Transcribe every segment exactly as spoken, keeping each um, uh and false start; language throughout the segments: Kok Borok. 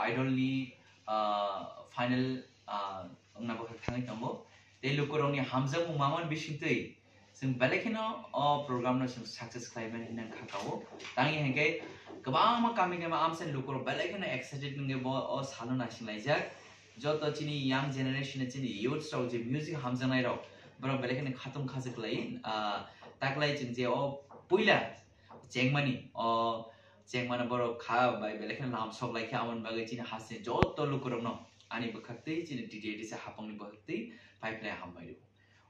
Idol ni, ah, final, ah, wngna bwkhak thangwi tongo. Tei lukurokni hamjakmung mamani bisingtwi chwng belai kheno o program no chwng success khlaimani hinwi kha kao. Tangwi hinkhe kwbangma kami kami amsani lukurok belai kheno excited wngwi bo o salo naisinglaijak. Joto chini young generation, chini youths rok je music hamjaknai rok, borok belai kheno khatung khajak lai, ah, taklai chwng je o puila chengmani, o chengmani borok kha bai belai kheno lamsok lai khe, aboni bagwi chini hasteni joto lukurokno ani bwkhaktwi, chini T T A D C hapangni bwkhaktwi phai phlai hambai rw.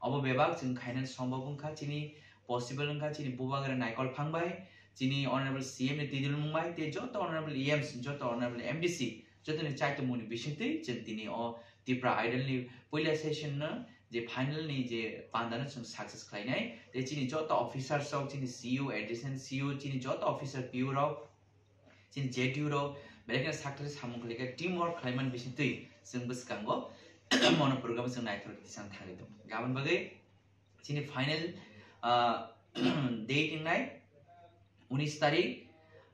Obo bebak chwng khainani sombab wngkha, chini possible wngkha, chini bubagra naikol phangbai, chini honorable C M ni twi dulmung bai, tei joto honorable E Ms, joto honorable M D C, jotoni chaitumungni bisingtwi chwng tini o Tipra Idol ni puila session no je final ni je panda no chwng success khlainai, tei chini joto officers rok, chini C E O, additional C E O, chini joto officer P O rok, chini Z D U rok, belai kheno sakthari samung khlaikha, team work khlaimani bisingtwi chwng bwskango mono program chwng naithok tisang thangwi tongo. Gabon bagwi chini final, ah, date wngnai unis tarik,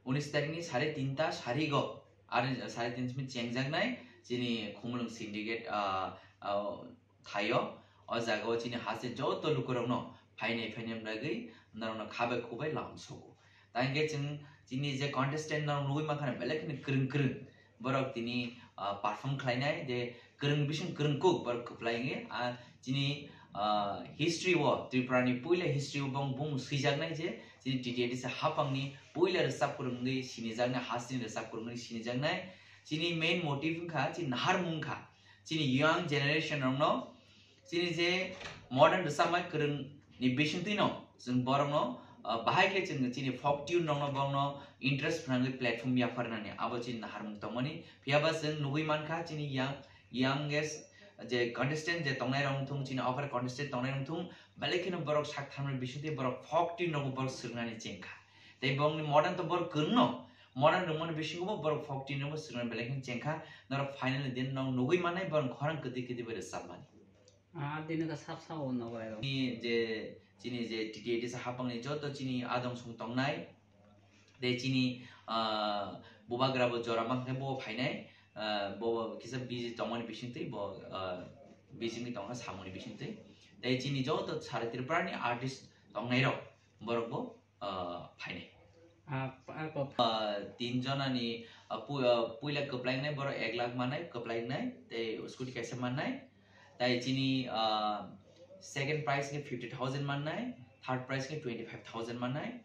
unis tarik ni sare tinta sarigo, ar sare tinta simi chengjaknai chini Khumulwng Syndicate, ah, ah, thaio. O jaga o chini haste joto lukurokno phainai phainai bagwi norokno khabai khubai lamsogo. Tangkhe chwng chini je contestant norok nugwi mankha belai kheno kwrwng kwrwng. Borok tini, ah, perform khlainai je kwrwng bising kwrwng kuk borok kwplai wngwi, ah, chini, ah, history o, Tripura ni puila history o bong bung swijaknai je chini T T A D C hapangni puila rwchap kwrwng wngwi sinijaknai, hasteni rwchap kwrwng wngwi sinijaknai. Chini main motive wngkha chini naharmung wngkha. Chini young generation rokno chini je modern rwchapmai kwrwng ni bisingtwi no chwng borokno, ah, bahai khe chwng chini folk tune rokno borokno interest phnangwi platform yapharnani abo chini naharmung tongmani. Phiyaba chwng nugwi mankha chini young, youngest je contestant je tongnai rok wngthung, chini offer contestant tongnai rok wngthung, belai kheno borok sak tharmani bisingtwi borok folk tune rokbo borok swrwngnani chengkha. Tei borokni modern to borok kwrwngno, modern rwngmani bisingo bo borok folk tune rokbo swrwngna belai kheno chengkha. Norok finally din nok nugwi mannai borok khorang kwtwi kwtwi bai rwchapmani. Ah, dino ka sap sap o nogo ero. Chini je, chini je T T A D C hapangni joto chini adong song tongnai, tei chini, ah, bubagra bo jora mankhe bo phainai, ah, bo kisa busy tongmani bisingtwi bo, ah, busy wngwi tongkha samungni bisingtwi. Tei chini joto sara Tripura ni artist tongnai rok borok bo, ah, phainai. Ah, ah, kok. Ah, tin jonani, ah, pu-, ah, puila kwplaingnai borok ek lakh mannai, kwplaingnai, tei scooty kaisa mannai. Tai chini, ah, second prize khe fifty thousand mannai, third prize khe twenty five thousand mannai.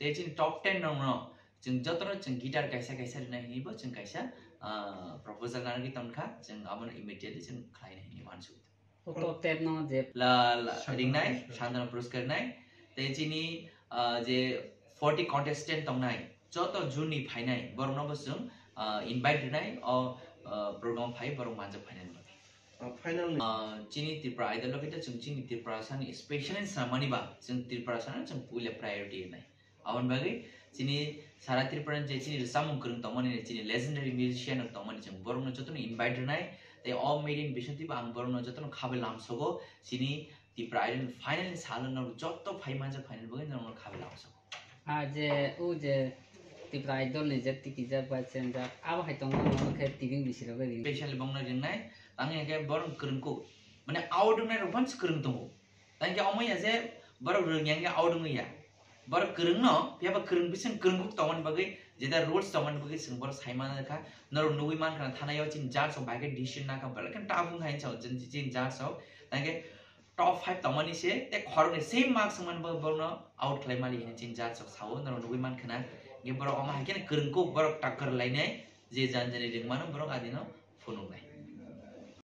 Tei chini top ten rokno chwng jotono chwng guitar kaisa kaisa rwnai hinwi bo chwng kaisa, ah, proposal narwgwi tongkha, chwng abono immediately chwng khlainai hinwi uansukha. Top ten no je la, la, Santana ringnai, Puroskar. Santana Puroskar ringnai. Tei chini, ah, je forty contestant tongnai, joto juni phainai, borokno bo chwng, ah, invite rinai, o, ah, program phai borok manjak phainai. Ah, final ni. Ah, chini Tripura Idol o khe chwng chini Tripura sani special ni swnamani ba, chwng Tripura sani chwng puila priority rinai. Aboni bagwi chini sara Tripura ni je chini rwchapmung kwrwng tongmani, chini legendary musician rok tongmani, chwng borokno jotono invite rwnai. Tei o meeting bisingtwi bo ang borokno jotono khabai lamsogo. Chini Tripura Idol final ni salo norok joto phai manjak phainani bagwi norokno khabai lamsogo. Ah, je, o je Tripura Idol ni je tikijak bai chenjak, abo hai tongo, omo khe tibing bisirok bai ring. Specially bongno ringnai, tangwi hwnkhe borok kwrwng kuk. Mane out wngnai rok bans kwrwng tongo. Tangkhe omo ya je borok rwngya wngya out wngwi ya. Borok kwrwngno, phiyaba kwrwng bising kwrwng kuk tongmani bagwi, jeta rules tongmani bagwi chwng borok sai manjak kha. Norok nugwi mankha na thanaio chini judge rok bai khe decision nakha, belai khe tough wngkha hinwi sao chini, chini judge rok. Tangkhe top five tongmani se, tei khoroknwi same marks wngmani bagwi borokno out khlai mali hinwi chini judge rok sao, norok nugwi mankha na. Hwnkhe borok omo hai kheno kwrwng kuk borok takkar lainai, je jan jani ringmano borok adino phunuknai.